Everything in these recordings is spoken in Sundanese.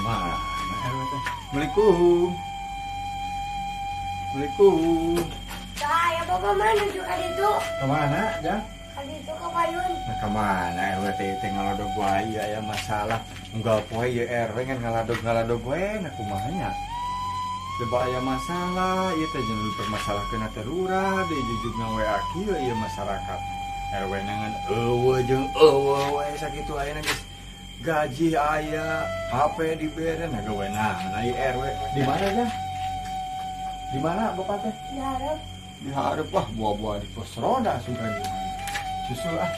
Kamana RW teh? Assalamualaikum. Assalamualaikum. Saya bapak mana nuju ka ditu? Kamana, Jang? Ka ditu ka payun. Nah, kamana RW teh teh ngaladog wae ieu aya masalah. Unggal poe ieu RW ngan ngaladog-ngaladog wae, nah kumaha nya? Coba aya masalah, ieu teh jeung dipermasalahkeun teh lurah, deui jujug nga WA kieu ieu masyarakat. RW na ngan eueuh jeung eueuh wae sakitu ayeuna geus gaji aya, HP dibere, nah gawe naon ieu RW. Di mana, Jang? Di mana Bapak teh? Di hareup. Di hareup wah buah-buah di pos roda suka gimana. Susul ah.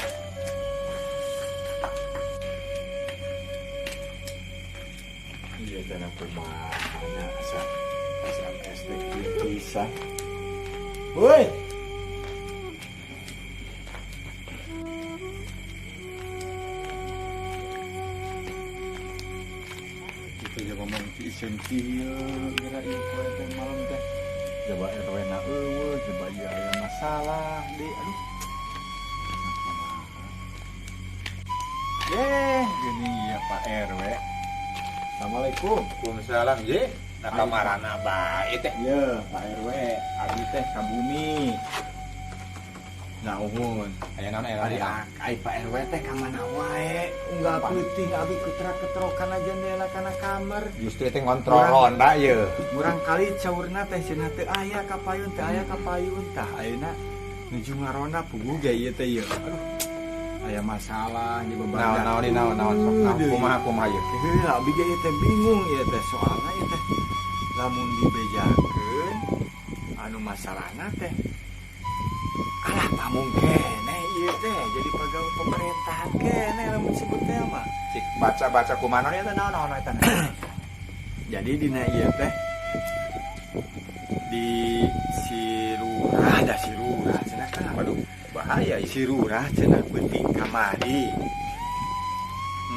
Iya tanah kumaha nya asa SMS teh kieu pisan. Woi. Itu ya ngomong ti iseun kieu geura ieu poe teh malam teh. Coba RW na eueuh, coba ieu aya masalah deui aduh. Gini ya Pak RW. Assalamualaikum. Waalaikumsalam, ye. Nah, kamarana bae teh. Iya, Pak RW, abdi teh ka bumi. Nah, uhun. Aya naon aya Ari ai Pak RW teh ka mana wae? Unggal peuting abdi ketra-ketrokan aja jendela kana kamar. Justru teh ngontrol ronda ye. Murang kali caurna teh cenah teu aya ka payun, teu aya ka payun. Tah ayeuna nuju ngaronda puguh ge ieu teh ieu. Aduh. Aya masalah di beban. Naon naon naon sok naon kumaha kumaha ieu. Heuh, abdi ge ieu teh bingung ieu teh soalna ieu teh lamun dibejakeun anu masalahna teh alah pamung keneh ieu teh jadi pegawai pemerintahan keneh lamun disebut teh mah. Cik baca-baca kumaha ieu teh naon naon eta. Jadi dina ieu teh di si lurah da si lurah cenah kan. Waduh, bahaya ieu. Si lurah cenah peuting kamari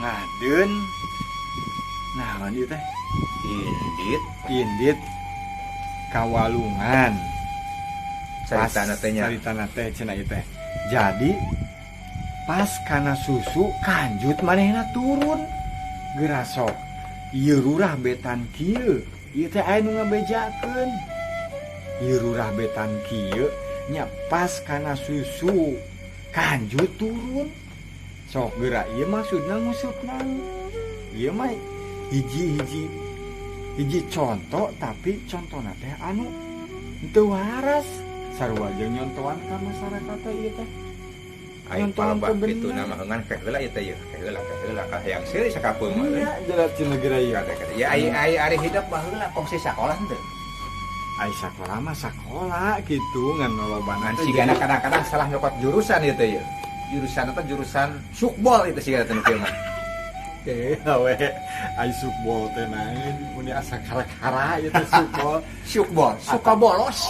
ngadeun naon ieu teh? Indit, indit kawalungan. Caritana teh nya. Caritana teh cenah ieu teh. Jadi pas kana susu kanjut manehna turun. Geura sok ieu lurah betan kieu. Ieu teh aya nu ngabejakeun. Ieu lurah betan kieu nya pas kana susu kanjut turun. Sok geura ieu maksudna ngusupna. Ieu mah hiji-hiji hiji contoh tapi contona teh anu teu waras. Sarua jeung nyontoan ka masyarakat teh ieu teh. Aing palebah kitu nama heungan keh heula ieu teh ieu. Keh heula keh heula ka hayang seuri sakapeung mah. Iya, jelas cenah geura ieu. Ya ai ai ari hidup baheula kongsi sakola henteu. Ai sakola mah sakola kitu ngan lolobana teh. Sigana kadang-kadang salah nyokot jurusan ieu teh ieu. Jurusan eta jurusan sukbol ieu teh sigana teh nu kieu mah. We ai sukbol teh naon mun asa kara-kara ieu teh sukbol. Sukbol, suka bolos.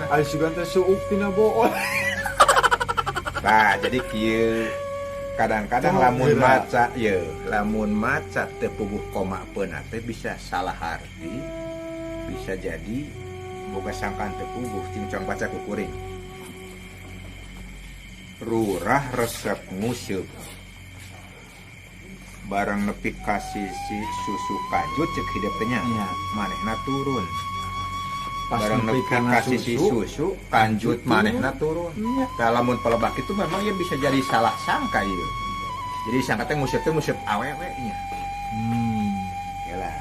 Ai sugan teh suuk tina bool. Nah, jadi kieu kadang-kadang lamun maca ye, lamun maca teu puguh koma peuna teh bisa salah arti, bisa jadi boga sangkaan teu puguh cincong baca ku kuring. Rurah resep nguseup. Barang nepi ka sisi susu kanjut cek hidup teh nya. Manehna turun. Pas barang nepi ka sisi susu kanjut manehna turun. Nah, lamun palebah itu memang ya bisa jadi salah sangka ieu. Jadi sangka teh nguseup teh nguseup awewe nya. Yalah.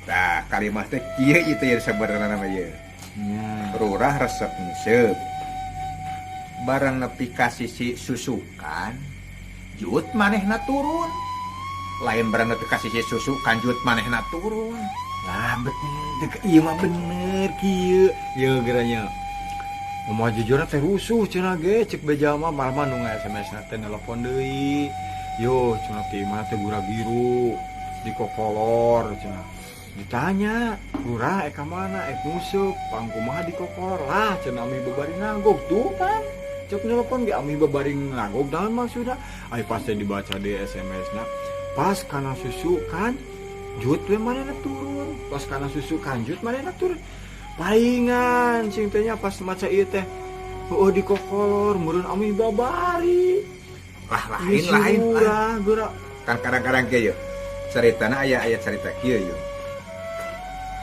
Tah kalimat teh kieu ieu teh sebenarna mah ieu. Rurah resep nguseup. Barang nepi ka sisi susukan jut manehna turun. Lain barang nepi ka sisi susu kanjut manehna turun. Lah bener, ieu mah bener kieu. Ieu geranya. Ngomong jujurna teh rusuh cenah ge cek beja mah malah mah nu nga-SMS na teh nelpon deui. Yo cenah teh mah teh gura-giru di kokolor cenah. Ditanya, "Lurah ka mana? Nguseup, pangkumaha di kokolor?" Lah cenah ami babari nagog tuh kan. Cek nelpon ge ami babari nagog naon maksudna? Ai pas teh dibaca di SMS na, pas kana susu kan jut we manehna turun. Pas kana susu kanjut manehna turun. Palingan sing teh nya pas maca ieu teh heueuh di kokolor meureun ami babari. Lah lain lain geura. Kan kadang-kadang kieu caritana aya aya carita kieu yeuh.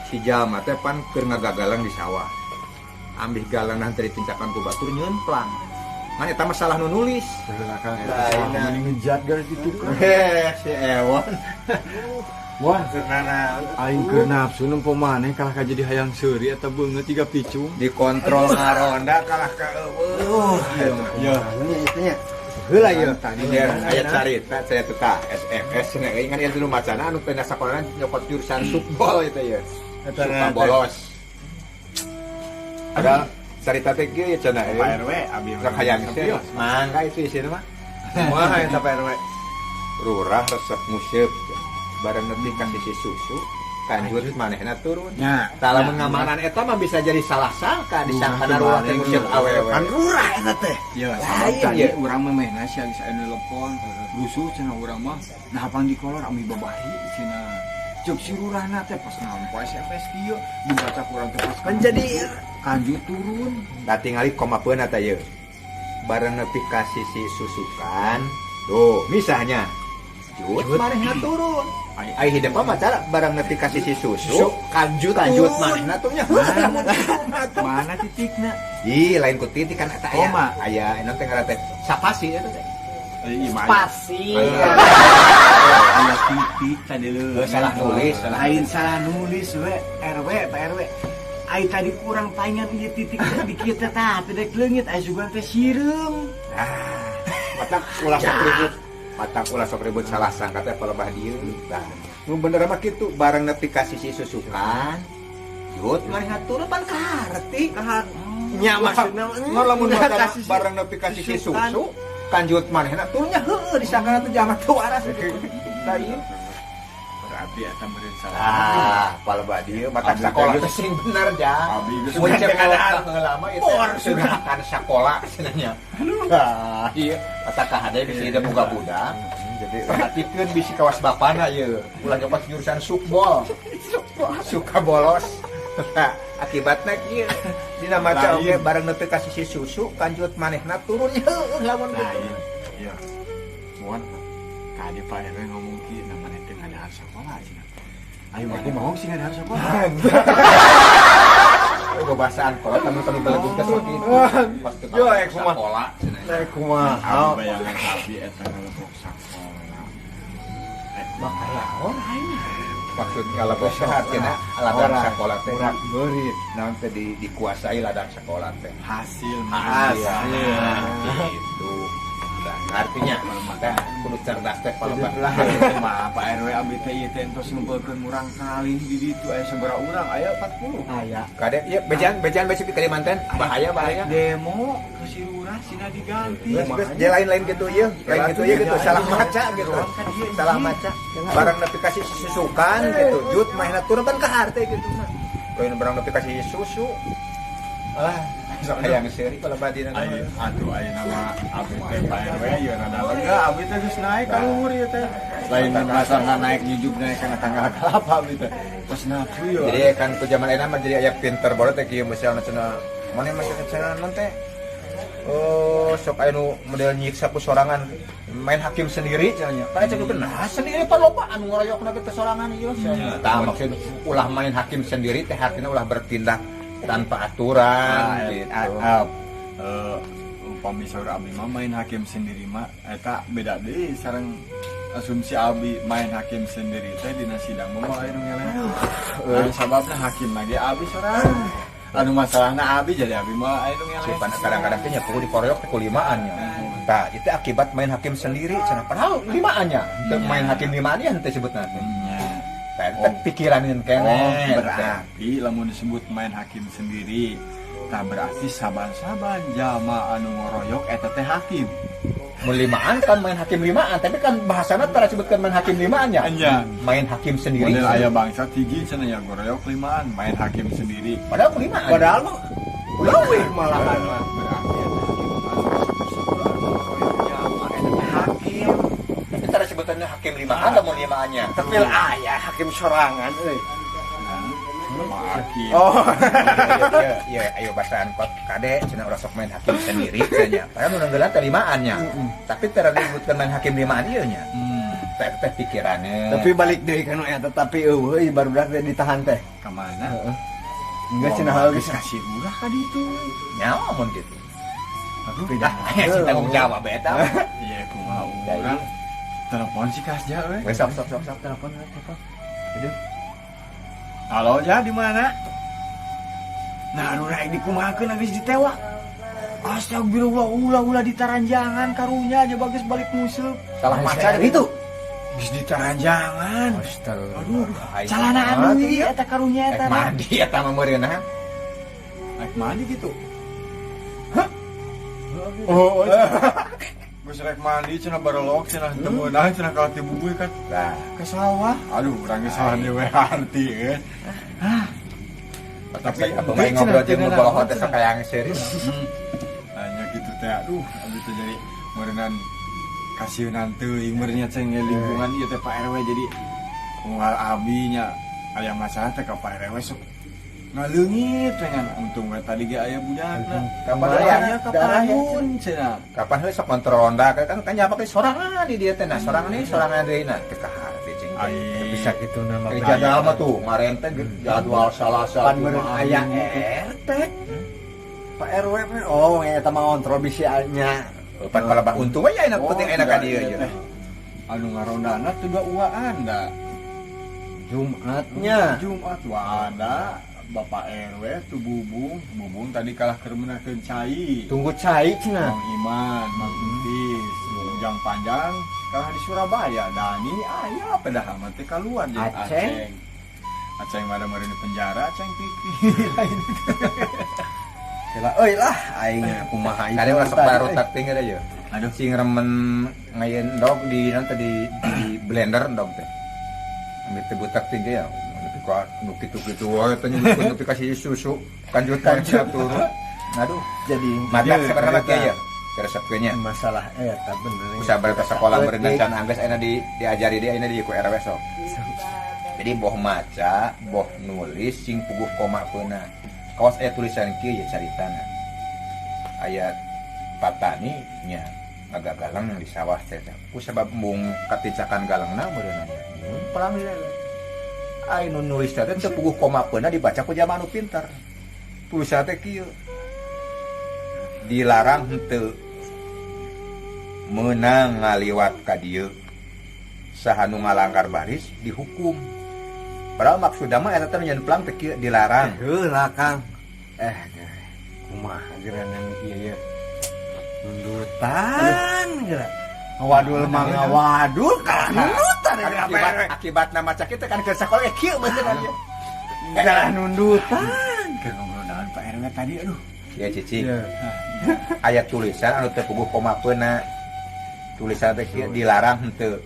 Si jalma teh pan keur ngagagalang di sawah. Ambih galang teh ditincakan ku batur nyeumplang. Ngan eta masalah nu nulis. Heula Kang eta salah mending ngejat geus gitu kan. Heh, si Ewon. Wah, aing keur nafsu nempo maneh kalah ka jadi hayang seuri eta beungeut tiga picung. Dikontrol ngaronda kalah ka eueuh. Ya. Itu nya. Heula ieu tadi aya carita saya teh tah SMS cenah euy ngan ieu dulu macana anu pindah sakolana nyokot jurusan sukbol itu ya. Suka bolos. Ada carita teh kieu cenah euy. Pak RW abi Sok hayang teh. Mangga itu isina mah. Kumaha eta Pak RW? Rurah resep museup. Bareng nepi ka sisi susu kanjut manehna turun. Nya, tah lamun ngamanan eta mah bisa jadi salah sangka disangkana rurah teh museup awewe. Kan rurah eta teh. Ya, Lain tadi ya. urang memehna sia geus aya nelpon. Rusuh cenah urang mah. Nah, pang dikolor ami babari cenah. Cek si rurahna teh pas nampa SMS kieu dibaca ku urang teh pas Kan jadi kanjut turun. Tah tingali komapeuna teh ieu. Bareng nepi ka sisi susukan, tuh misalnya jut manehna turun. Ai hidup mah cara barang nepi ka sisi susu, kanjut kanjut manehna tuh nya. Mana titikna? Ih, lain ku titik kan eta aya. Koma. Aya anu teh ngaran teh sapasi eta teh. Spasi. Aya titik tadi leuh. Salah nulis, salah. Lain salah nulis we RW Pak RW. Ai tadi kurang paingan ieu titik di kieu teh tah teh dek leungit ai sugan teh sireum. Ah, matak ulah sok ribut. Matak ulah sok ribut salah sangka teh palebah dieu. Tah, nu bener mah kitu bareng nepi ka sisi susukan. Jut manehna turun pan kaharti. Nya maksudna Ngan lamun maca bareng nepi ka sisi susu, kanjut manehna turunnya heueuh disangkana teh jalma teu waras. Tah ieu. Berarti eta meureun salah. Ah, palebah dieu matak sakola teh sing bener ja. Abi geus Mun cek heula mah ieu teh sudah akan sakola cenah nya. Tah, ieu matak kahade bisi da boga budak. Jadi perhatikeun bisi kawas bapana ieu. Ulah nyokot jurusan sukbol. Suka bolos. Tah, akibatna kieu. Dina maca oge bareng nepi ka sisi susu kanjut manehna turun heueuh lamun kitu. Iya. Muan tadi Pak RW ngomong kieu na maneh teh ngadahar sakola cenah. Ayo maneh bohong sih ngadahar sakola. Bebasaan kolot tamu-tamu belegung teh sok kitu. Pas teu Yo, eh, kumaha. sakola cenah. Teh kumaha bayangan abi eta ngalebok sakola. Bakal aing. Maksud ngalebok teh artina ladang sakola teh. Urak beurit Naon teh dikuasai ladang sakola teh. hasil Hasil. Gitu. Artinya teh kudu cerdas teh palebah. Lah, mah Pak RW abi teh ieu teh entos ngumpulkeun murang kali di ditu aya sabaraha urang aya 40. Aya. Kade ieu bejaan bejaan besi di Kalimantan bahaya bahaya. Demo ke si lurah sina diganti. Geus geus lain-lain gitu ieu, lain gitu ieu gitu salah maca gitu. Salah maca. Barang nepi ka sisi susukan gitu. Jut mahna turun kan kaharte gitu mah. Lain barang nepi ka sisi susu. Alah, sok hayang seuri palebah dina. Ayo, atuh aya nama abi teh Pak RW ieu rada lega abi teh geus naik ka luhur ieu teh. Lain masalah naik jujuk naik kana tangga kelapa abi teh. Pas nafsu ieu. Jadi kan ku zaman ayeuna mah jadi aya pinter bola teh kieu misalna cenah maneh masih cenah naon teh. Oh, sok aya nu model nyiksa ku sorangan main hakim sendiri cenah nya. Kan cek nah sendiri pan loba anu ngoroyokna ge teh sorangan ieu. Tah maksud ulah main hakim sendiri teh artina ulah bertindak tanpa aturan gitu. Upami saur abi mah main hakim sendiri mah eta beda deui sareng asumsi abi main hakim sendiri teh dina sidang mah aya nu ngeleh. Sababna hakim lagi abi sorangan. Anu masalahna abi jadi abi mah aya nu ngeleh. Sipan kadang-kadang teh nya kudu dikoroyok teh ku limaan nya. Tah, itu akibat main hakim sendiri cenah padahal limaan nya. Teu main hakim limaan nya henteu sebutna teh. Teh pikiranin keneh. Oh, berarti lamun disebut main hakim sendiri, tah berarti saban-saban jalma anu ngoroyok eta teh hakim. Mun limaan kan main hakim limaan, tapi kan bahasana tara sebutkan main hakim limaan nya. Nya. Main hakim sendiri. Model aya bangsa hiji cenah ya ngoroyok limaan, main hakim sendiri. Padahal limaan. Padahal mah leuwih malahan mah. Berarti eta hakim anu ngoroyok jalma eta teh hakim. Tapi tara sebutannya hakim limaan lamun limaannya. Tapi aya hakim sorangan euy. Hakim. Oh. Iya, ayo basaan kot kade cenah ulah sok main hakim sendiri cenah. Padahal nu nenggelan teh limaannya. Tapi tara disebutkan main hakim limaan ieu nya. Teh teh pikirannya. Tapi balik deui ka nu eta, tapi eueuh euy barudak teh ditahan teh. Ka mana? Heeh. Enggak cenah hal geus geus kasih murah ka ditu. Nyawa mun gitu. Aduh, Ah, si tanggung jawab eta. Iya, kumaha urang. Telepon si Kasja we. Wes sok sok sok sok. Telepon telepon. Aduh. Halo, ja di mana? Nah, anu rek dikumahakeun geus ditewak. Astagfirullah, ulah ulah ditaranjangan karunya aja bagus balik museup. Salah maca itu. Geus ditaranjangan. Astagfirullah. Aduh, calanaan deui eta karunya Rek eta. mandi eta mah meureunna. Rek mandi gitu. Hah? Oh, oh. Geus rek mandi cenah barelok cenah teu meunang cenah kalah ti bubuy kan Lah, ke sawah. Aduh, urang geus salah dewe harti euy. tapi apa main ngobrol jeung nu bolohot teh sok hayang serius. Hanya gitu teh, aduh, abdi teh jadi meureunan kasieunan teuing meureunnya ceng lingkungan ieu teh Pak RW, jadi unggal abi nya aya masalah teh ka Pak RW sok ngaleungit we, ngan untung we tadi ge aya budakna. Kapan aya aya ka payun cenah. Kapan heuh sok kontrol ronda kan kan nyapa ke sorangan di dieu teh, nah sorangan ieu sorangan deui, nah teu kaharti cing. Ai Bisa gitu nama. Keur jadwal mah tuh marenten jadwal Salasa Pan meureun aya RT. Pak RW mah, oh eta mah ngontrol bisi nya. Pan palebah untung we aya penting aya ka dieu iya ye. Teh. Anu ngarondana teh dua uaan da. Jumatnya. Jumat wah ada Bapak RW tuh Bubung, Bubung tadi kalah keur meunangkeun cai. Tunggu cai cenah. Mang Iman, Mang Entis, Ujang Panjang kalah di Surabaya. Dani aya pedah mah teh kaluar jeung Aceng. Aceng. Aceng mah da meureun di penjara, Aceng pikir lain. Kela euy lah aing kumaha ieu. Kade ulah sok tadi, baru euy. tak tinggal aja. Aduh. Sing remen ngayeun endog di non teh di blender endog teh. Ambil teh butak tinggi ya. Nepi ka nu kitu-kitu wae teh nyebutkeun nepi ka si susu kanjut kanjut turun. Aduh, Jadi mata Iya, sebenarnya mah eta. kieu ya. Resep nya. Masalah eta bener. Usaha ke sekolah meureun can anggeus ayeuna di diajari dia ayeuna di ku RW sok. Jadi boh maca, boh nulis sing puguh koma peuna. Kawas aya tulisan kieu ya caritana. Aya patani nya agak galang di sawah teh. Ku sabab embung katicakan galangna meureunna. Nyun pelang lele. Ai nu nulis teh teu puguh koma peuna dibaca ku jalma anu pinter. Tulisan teh kieu. Dilarang henteu meunang ngaliwat ka dieu. Saha nu ngalanggar baris dihukum. Padahal maksudna mah eta teh nyeun pelang teh kieu dilarang. Heula Kang. Kumaha geura ieu ye. Nundutan geura. Wadul mah ngawadul kalah nundutan Kan geura. akibat akibatna maca kitu kan keur sakola ge kieu bener aja. Kalah nundutan. Keur ngobrol dengan Pak RW tadi aduh. Ya cicing. Aya tulisan anu teu puguh koma peuna. Tulisan teh kieu dilarang henteu.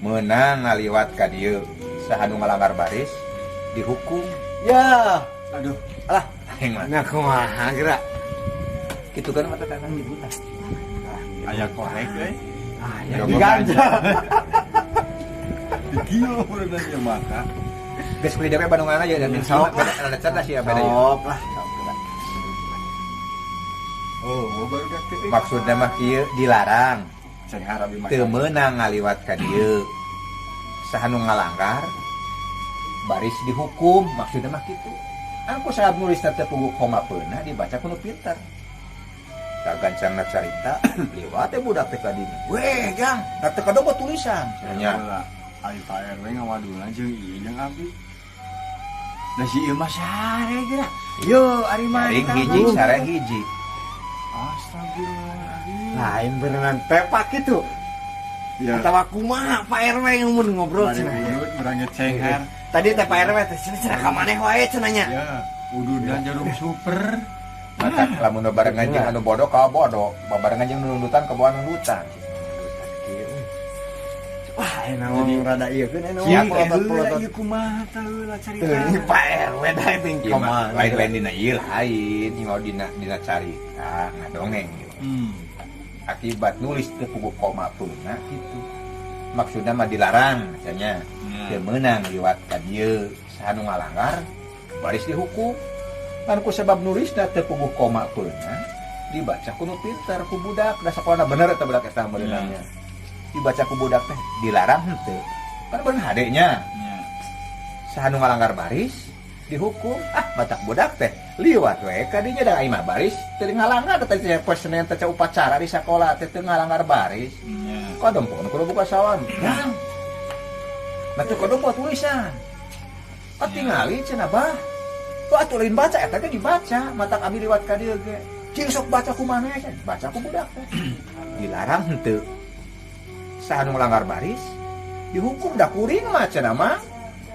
Meunang ngaliwat ka dieu. Saha nu ngalanggar baris dihukum. Ya. Aduh, Alah, Aing mah. nah kumaha geura. Kitu kan mata tangan dibuta. aya korek euy. Ah, ya Jogok diganja. Kieu meureun ieu mata. Geus kuliah dewe Bandungan aja dan Sok. beda ada cerdas ya beda ya. Sok lah. Sok lah. Oh, baru dak teh. Maksudna mah kieu dilarang. Ceng harap di Teu meunang ngaliwat ka dieu. Saha nu ngalanggar baris dihukum, maksudna mah kitu. Aku saat nulis teh puguh koma peuna dibaca ku nu pinter. Tak gancangna carita liwat teh budak teh ka dinya. Weh, Jang, da teu kadobo tulisan. Nya. Ai Pak RW ngawadulan jeung ieu jeung abdi. Da si ieu mah sare geura. Yo, ari mah. Saring hiji, sare hiji. Astagfirullahaladzim. Lain beneran pepak itu. Ya. Atawa kumaha Pak RW mun ngobrol Bari cenah. udut urang ge cenghar. Tadi teh Pak RW teh cenah cenah ka maneh wae cenah nya. Ya, ududna jarum super. Mata lamun barengan jeung anu bodoh ka bodoh, babarengan jeung nu nundutan ka bawa nundutan. Wah, enak ngomong rada ieu keun enak Iya, ngomong polotot-polotot. ieu kumaha teh heula carita. Teuing Pak RW da teuing Ieu mah kumaha. lain-lain dina ieu lain, ieu dina dina carita ngadongeng ieu. Akibat nulis teu puguh koma peuna kitu. Maksudna mah dilarang misalnya. Teu meunang liwat ka dieu, saha nu ngalanggar baris dihukum. Kan ku sebab nulisna teu puguh koma peuna dibaca ku nu pinter ku budak da sakolana bener eta budak eta meureunna. Dibaca ku budak teh dilarang henteu. Kan bener hade nya. Saha nu ngalanggar baris dihukum. Ah, batak budak teh liwat we ka dinya da imah baris teu ngalanggar teh poe Senin teh upacara di sakola teh teu ngalanggar baris. Kadempon kudu buka sawan. Yang. Nah teu kudu buat tulisan. Katingali cenah bah. Tuh atuh lain baca eta ge dibaca, matak abi liwat ka dieu ge. Cing sok baca ku maneh cenah, baca ku budak teh. Dilarang henteu. Saha nu ngalanggar baris dihukum da kuring mah cenah mah.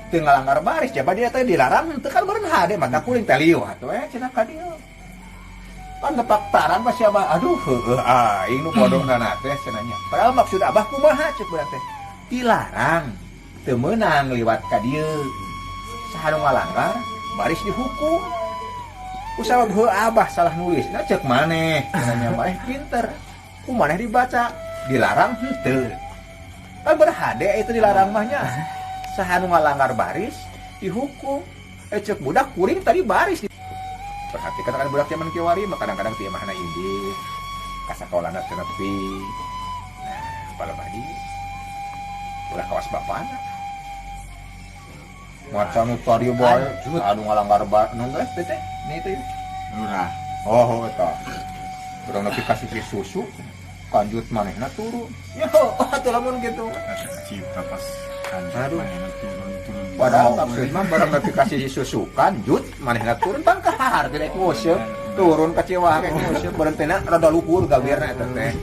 Teu ngalanggar baris jaba dia teh dilarang henteu kan beureun hade mata kuring teh liwat we cenah ka dieu. Pan tepak taran pasti abah, aduh heueuh aing nu bodohna teh cenah nya. Padahal maksud abah kumaha ceuk budak teh. Dilarang teu meunang liwat ka dieu. Saha nu ngalanggar baris dihukum. Ku sabab heueuh abah salah nulis. Nah ceuk maneh cenah nya maneh pinter. Ku maneh dibaca dilarang henteu. Kan berhade itu dilarang mah nya. Saha nu ngalanggar baris dihukum. Ceuk budak kuring tadi baris. Perhatikan kan budak zaman kiwari mah kadang-kadang ti imahna indit. Ka sakolana teu nepi. Nah, palebadi ulah kawas bapana. Maca nu tadi bae anu ngalanggar baris nu geus teh teh ni teh. Lurah. Oh, eta. Urang nepi ka sisi susu kanjut manehna turun. Ya, atuh lamun kitu. Cipta pas kanjut manehna turun-turun. Padahal maksud mah barang nepi ka sisi susu kanjut manehna turun pan kahar teh rek nguseup. Turun ka Ciwah rek nguseup bareng teh rada luhur gawirna eta teh.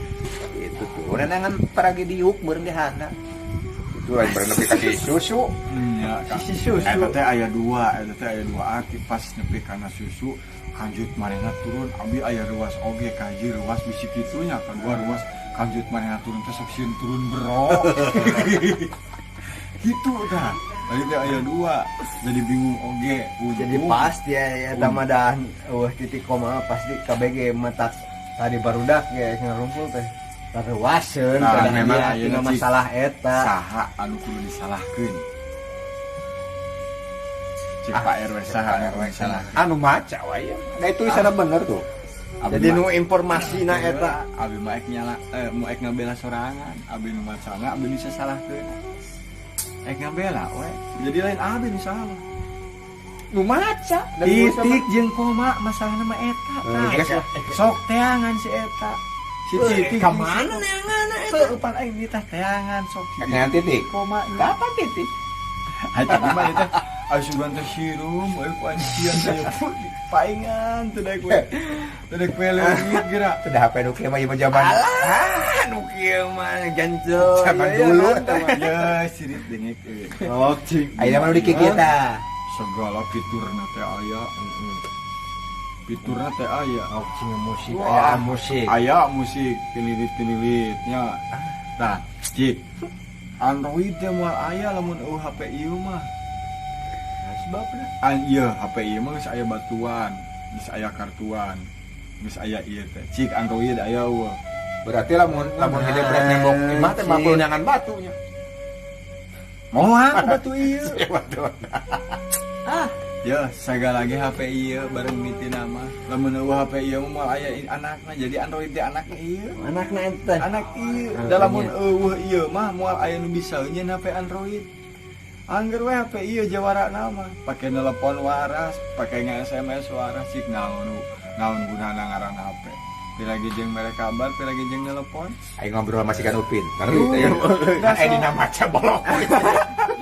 Itu turun ngan paragi diuk meureun di handap. Itu lain bareng nepi ka sisi susu. Ya, sisi susu. Eta teh aya dua, eta teh aya dua arti pas nepi kana susu kanjut manehna turun abi aya ruas oge kaji ruas bisi kitu nya kadua ruas kanjut manehna turun teh sok sieun turun bro. Gitu dah. Tadi teh aya dua jadi bingung oge. Untung. Jadi pasti ya eta mah dah eueuh titik koma pasti KBG matak tadi barudak ge ngarumpul teh. Karuaseun nah, pada memang aya ayeuna masalah eta. Saha anu kudu disalahkeun? Cek Pak RW saha anu kudu disalahkeun? Anu maca wae. Da tulisanna bener tuh. Abi jadi mah nu informasina eta abi mah ek nyala mu ek ngabela sorangan, abi nu macana abi nu sasalahkeun. Ek ngabela we. Jadi lain abi nu salah. Nu maca titik jeung koma masalahna mah eta. Tah. Sok teangan si eta. Si titik ka mana neangan eta? Heueuh pan aing nitah teangan sok si Teangan titik. Koma kapan titik? Aya mah eta asuban teh sirum euy ku anjing teh paingan teu daek we. Teu daek we leungit geura. Teu da HP nu kieu mah ieu mah zaman. Alah nu kieu mah janjo. Zaman dulu ya sirit dengek euy. Oh cing. Ayeuna mah nu dikikit tah. Segala fiturna teh aya. Fiturna teh aya. Oh cing musik aya musik. Aya musik tililit-tililit nya. Tah, cik. Android teh moal aya lamun eueuh HP ieu mah. Sebabna an ieu HP ieu mah geus aya batuan, geus aya kartuan, geus aya ieu teh. Cik Android aya eueuh. Berarti lamun lamun hidep berat nembok imah teh mah neangan batunya. Moal batu ieu. Batu. Ah, ya sagala ge HP ieu bareng miti nama. Lamun eueuh HP ieu mah moal aya anakna, jadi Android teh anakna ieu. Anakna eta. Anak ieu. Da lamun eueuh ieu mah moal aya nu bisa nyeun HP Android. Angger we HP ieu jawara nama, pake nelpon waras, pake nge-SMS waras, cik naon naon gunana ngaran HP. Pilagi jeung mere kabar, pilagi jeung nelpon. Aing ngobrol masih kan Upin. Teh dina maca bolok.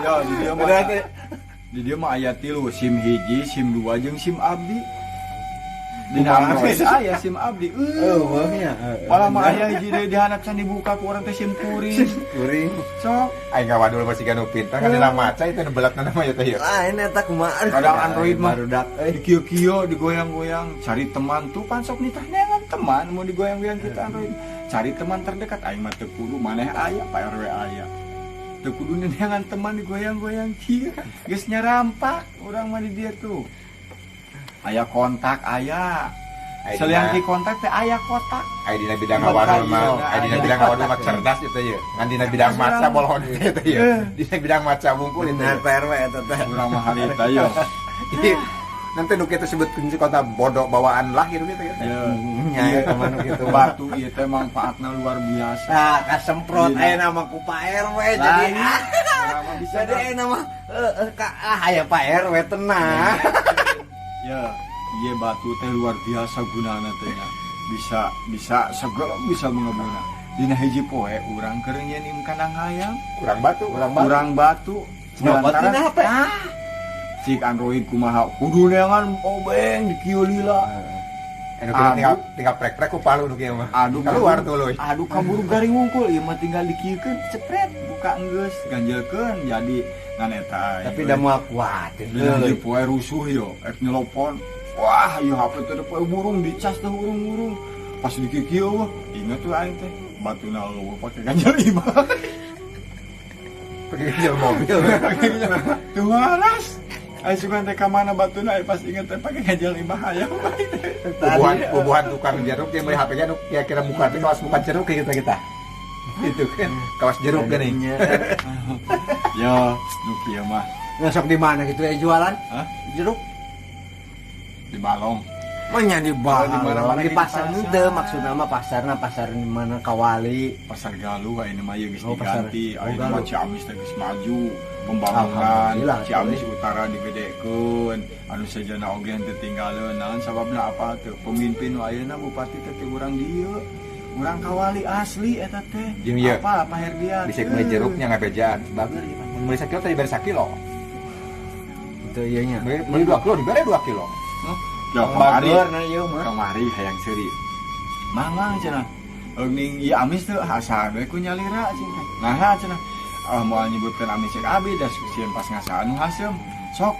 Ya, di dieu mah. Di dieu mah aya tilu, SIM hiji, SIM 2 jeung SIM abdi. Dina Android aya SIM abdi. Eueuh nya. Malah mah aya hiji deui dihandap can dibuka ku urang teh SIM kuring. Kuring. Sok aing ngawadul masih kan Upin. Tah kan dina maca itu nu belatna mah ya teh ya. Lain eta kumaha. Kadang Android mah barudak euy dikieu-kieu digoyang-goyang, cari teman tuh pan sok nitah neangan teman mau digoyang-goyang kita Android. Cari teman terdekat aing mah teu kudu maneh aya Pak RW aya. Teu kudu neangan teman digoyang-goyang kieu. Geus nyarampak urang mah di dieu tuh. Aya kontak aya. Selian ki kontak teh aya kotak. Aya dina bidang ngawadul mah, aya dina bidang ngawadul mah cerdas itu ye. Ngan dina bidang maca bolon itu ye. Dina bidang maca bungkul itu. Bener Pak RW eta teh. Urang mah harita yo. Nanti nu kitu sebutkeun si kota bodoh bawaan lahir gitu ya. Nya eta mah nu kitu. Batu ieu teh manfaatna luar biasa. Nah, kasemprot aya nama ku Pak RW jadi bisa jadi aya nama aya Pak RW tenang. Ya, ieu batu teh luar biasa gunana teh nya. Bisa segala bisa mengebuna. Dina hiji poe urang keur nyeun kandang hayam, kurang batu, kurang batu. Nyopot dina HP. Cik Android kumaha kudu neangan obeng di kieu lila. Anu tinggal prek-prek ku palu nu kieu mah. Aduh keluar tuluy. Aduh kaburu garing wungkul ieu mah tinggal dikieukeun cepret buka enggeus ganjelkeun jadi ngan eta. Tapi da moal kuat. Dina hiji poe rusuh yo ek nyelopon. Wah, ieu HP teh poe burung dicas teh urung-urung. Pas dikieu wah, inget tuh aing teh batuna eueuh pake ganjel imah. Pake ganjel mobil. Pake ganjel. Tuh alas. Ayo sugan teh ka mana batuna pas inget teh pake ganjel imah hayam. Bubuhan tukang jeruk yang beli HP-nya nu kira-kira muka teh kawas muka jeruk kayak kita kita. Itu kan kawas jeruk geuning. Yo, nu kieu mah. Ngesok di mana gitu ya jualan? Hah? Jeruk di Balong. Manya di Balong, di mana-mana di pasar henteu maksudna mah pasarna pasar di mana Kawali, pasar Galuh ayeuna mah ieu geus diganti, ayeuna mah Ciamis teh geus maju pembangunan, Ciamis Utara digedekeun, anu sejana oge henteu tinggaleun naon sababna apa teu pemimpin nu ayeuna bupati teh ti urang dieu. Urang Kawali asli eta teh. Apa Pak Herdiat? Bisa meuli jeruknya ngabejaan. Bager ieu mah. Mun meuli sakilo teh dibere sakilo. Itu ieu nya. Meuli 2 kilo dibere 2 kilo. Ya kamari, kamari hayang seuri. Mang cenah. Euning ieu amis teu asa we ku nyalira cing teh. Naha cenah. Ah moal nyebutkeun amis cek abi da sieun pas ngasaan nu haseum. Sok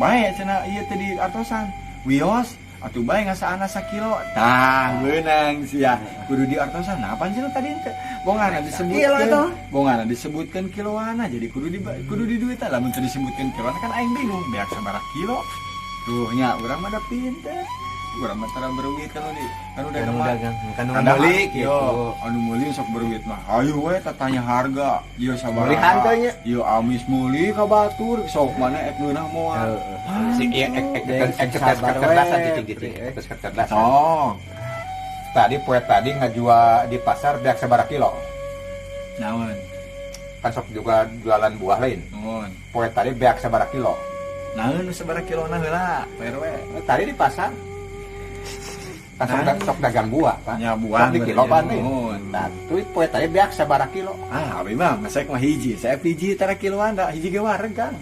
bae cenah ieu teh di artosan. Wios atuh bae ngasaana sakilo. Tah meunang sia. Kudu di artosan. Nah pan cenah tadi teh bongana disebutkeun. Bongana disebutkeun kiloana jadi kudu di duitan. Lamun teu disebutkeun kiloana kan aing bingung beak sabaraha kilo. Tuh nya urang mah da pinter. Urang mah tara beruwit kan di kan udah dagang kan meuli kitu. Anu meuli sok beruwit mah. Hayu we tatanya harga. Ieu sabaraha. Meuli hanteu nya. Ieu amis meuli ka batur sok mana ek ngeunah moal. Si ieu ek kecerdasan cicing-cicing. Terus kecerdasan. Oh. Tadi poe tadi ngajual di pasar beak sabaraha kilo. Naon? Kan sok juga jualan buah lain. Naon? Poe tadi beak sabaraha kilo. Naon nu sabaraha kilona heula, Pak RW? Tadi di pasar. Kan sok dagang buah, Pak. Nya buah di kilo pan nih. Nah, tuh poe tadi beak sabaraha kilo. Ah, abi mah masek mah hiji, saep hiji tara kiloan da, hiji ge wareg, Kang.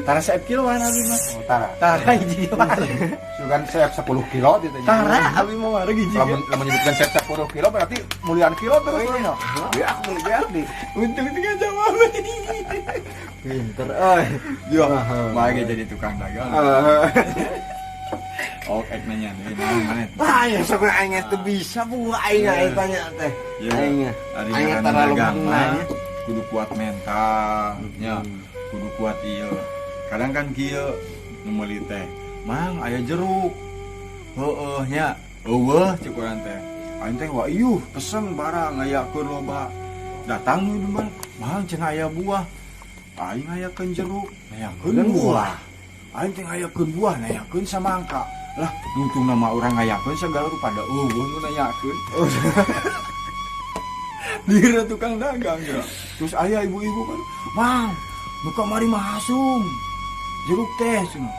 Tara saep kiloan abi mah. Oh, tara. Tara hiji ge wareg. Sugan saep 10 kilo gitu nya. Tara abi mah wareg hiji. Lamun nyebutkeun saep 10 kilo berarti mulian kilo terus. Beak meuli beak di. Untung tinggal jawab. Pinter euy. Yo, mah ge jadi tukang dagang. Oh, ek nanya deui naon maneh. Wah, ya sok aing teu bisa buah aing eta nya teh. Aing. Aing terlalu nanya. Kudu kuat mental nya. Kudu kuat ieu. Kadang kan kieu nu meuli teh, "Mang, aya jeruk." Heueuh nya. Eueuh cek urang teh. Aing teh wah iuh pesen barang ngayakeun loba. Datang nu mah, "Mang, cenah aya buah." Aing ngayakeun jeruk, ngayakeun buah. Aing teh ngayakeun buah, ngayakeun samangka. Lah, nungtung nama urang ngayakeun segala rupa da eueuh nu nanyakeun. Dira tukang dagang ya. Terus aya ibu-ibu kan, "Mang, nu kamari mah hasum. Jeruk teh cenah."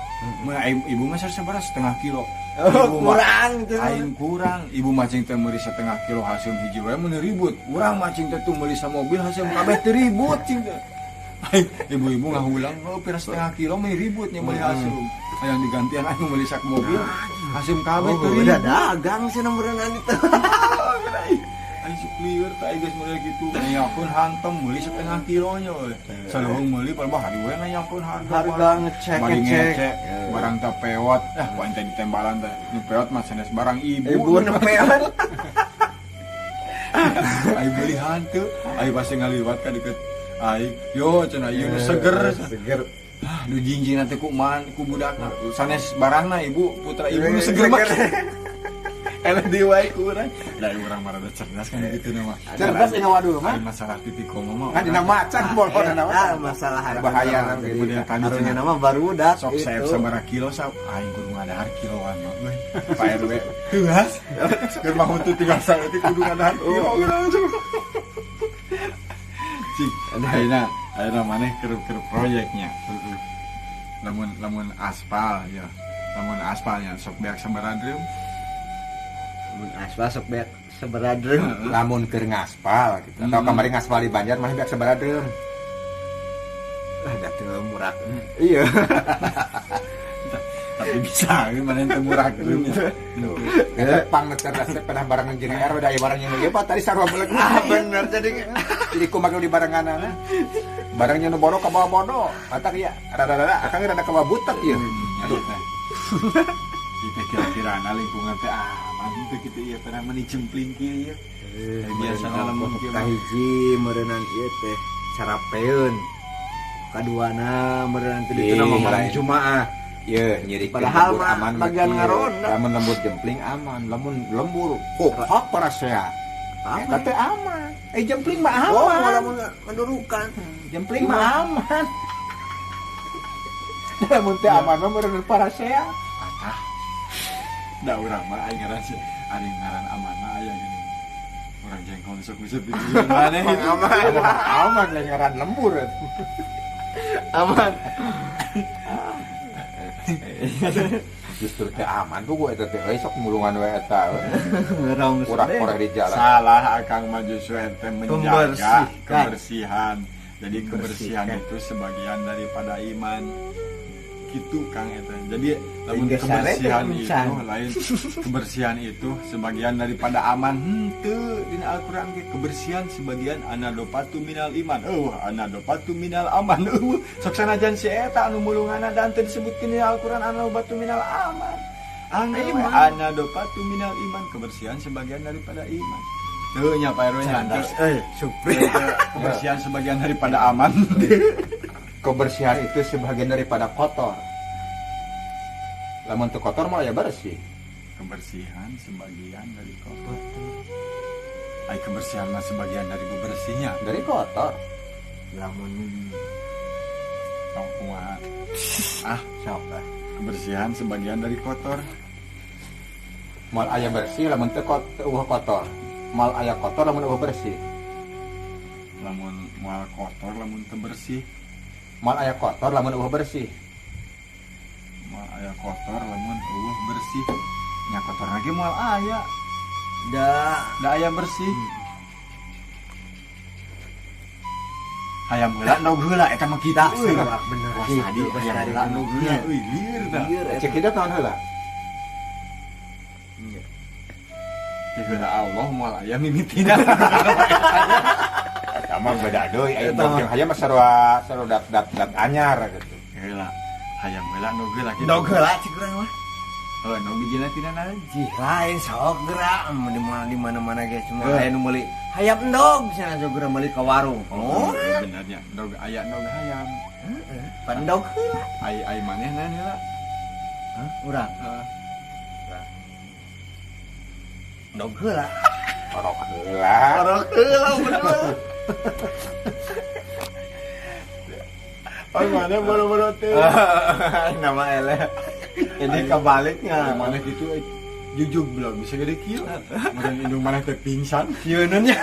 Mah ibu mah sabaraha setengah kilo. Ibu kurang gitu. Aing kurang. Ibu macing teh meuli setengah kilo hasum hiji wae mun ribut. Urang macing teh tuh meuli samobil hasum kabeh teu ribut cing teh. Ibu-ibu ngahulang, oh pira setengah kilo mah ribut nya meuli hasum. Hayang digantian aing meuli sak mobil, hasum kabeh teu ribut. Udah dagang sih nomorna itu. Aing sok lieur teh geus meuli kitu. Nanyakeun hantem meuli setengah kilonya we. Saluhung meuli palebah hari we nanyakeun harga. Harga ngecek-ngecek. Barang teh pewot, ah ku aing teh ditembalan teh. Nu pewot mah sanes barang ibu. Ibu nu pewot. Aing meuli hanteu, aing pasti ngaliwat ka deket aing. Yo cenah ieu nu seger. Seger. Ah, nu jinjing teh ku man ku budakna. Sanes barangna ibu, putra ibu nu seger mah. Eleh deui wae ku urang. Da urang mah rada cerdas kan gitu nama. Cerdas dina wadul mah. Masalah titik koma mah. Kan dina macan bolona nama. Masalah bahaya kemudian tadi cenah nama barudak. Sok saep sabaraha kilo sap aing kudu ngadahar kiloan mah euy. Pak RW. Heuas. Keur mah huntu tinggal saeutik kudu ngadahar kilo urang. Cik, ayeuna maneh keur proyeknya. Lamun aspal ya. Lamun aspalnya sok beak sabaraha drum. Lamun aspal sok beak sabaraha drum. Lamun keur ngaspal gitu. Atau kamari ngaspal di Banjar maneh beak sabaraha drum. Lah da teu murah. Iya. Tapi bisa maneh teu murah drum ya. Eta pang cerdas teh pernah barengan jeung RW da barang yang ieu Pak tadi sarua beleg. Ah bener jadi kumaha di barenganana. Barangnya nu bodoh ka bawa bodoh. Matak ieu rada-rada akang rada ka butek ieu. Aduh. Kita kira-kira lingkungan teh aman teu kitu ieu pernah meni jempling kieu ieu. Biasana lamun kieu kahiji meureunnan ieu teh carapeun. Kaduana meureunnan teh ditu nama malam Jumaah. Ye nyirikeun lembur aman bagian ngaronda. Lamun lembur jempling aman, lamun lembur kokok parasea. Eta teh aman. Jempling mah aman. Oh, lamun mendurukan. Jempling mah aman. Lamun teh aman mah meureun parasea. Atah. Da urang mah aing ngaran sih, ari ngaran aman mah aya gini. Urang jengkol sok bisa pilih maneh itu. Aman. Aman lain ngaran lembur. Aman. Justru teh aman tuh gue eta teh euy sok mulungan we eta. Kurang-kurang di jalan. Salah akang mah justru ente menjaga kebersihan. Jadi kebersihan itu sebagian daripada iman. Gitu Kang eta. Jadi lamun kebersihan itu lain kebersihan itu sebagian daripada aman. Henteu dina Al-Qur'an ge kebersihan sebagian anadopatu minal iman. Eueuh anadopatu minal aman. Eueuh sok sanajan si eta anu mulunganna dan teu disebutkeun dina Al-Qur'an anadopatu minal aman. Anadopatu minal iman, kebersihan sebagian daripada iman. Teu nya Pak RW nya. Supri kebersihan sebagian daripada aman. Kebersihan itu sebagian daripada kotor. Lamun teu kotor mah ya bersih. Kebersihan sebagian dari kotor. Ai kebersihan mah sebagian dari bebersihnya. Dari kotor. Lamun tong kumaha. Ah, sok. Kebersihan sebagian dari kotor. Moal aya bersih lamun teu eueuh kotor. Moal aya kotor lamun eueuh bersih. Lamun moal kotor lamun teu bersih. Moal aya kotor lamun eueuh bersih. Moal aya kotor lamun eueuh bersih. Nya kotor lagi moal aya. Da aya bersih. Hayam heula ndog heula eta mah kitu euy. Bener. Wah tadi hayam heula ndog heula euy lieur tah. Cek hidup naon heula? Nya. Cek heula Allah moal aya mimitina. Sama beda deui aya jeung hayam mah sarua sarua dat anyar gitu. Heula. Hayam heula ndog heula kitu. Ndog heula cik urang mah. Heuh ndog bijina tina naon? Jih lain sok gerak di mana-mana ge cuma aya nu meuli hayam endog cenah sok geura meuli ka warung. Oh, benernya ndog aya ndog hayam. Heeh. Pan ndog heula. Ai ai maneh naon heula? Hah? Urang. Heeh. Ndog heula. Orok heula. Orok heula bener. Oh, mana boro-boro teh. Nama eleh. Ini kebaliknya. Mana gitu jujug belum bisa gede kieu. Meureun indung maneh teh pingsan. Sieunnya.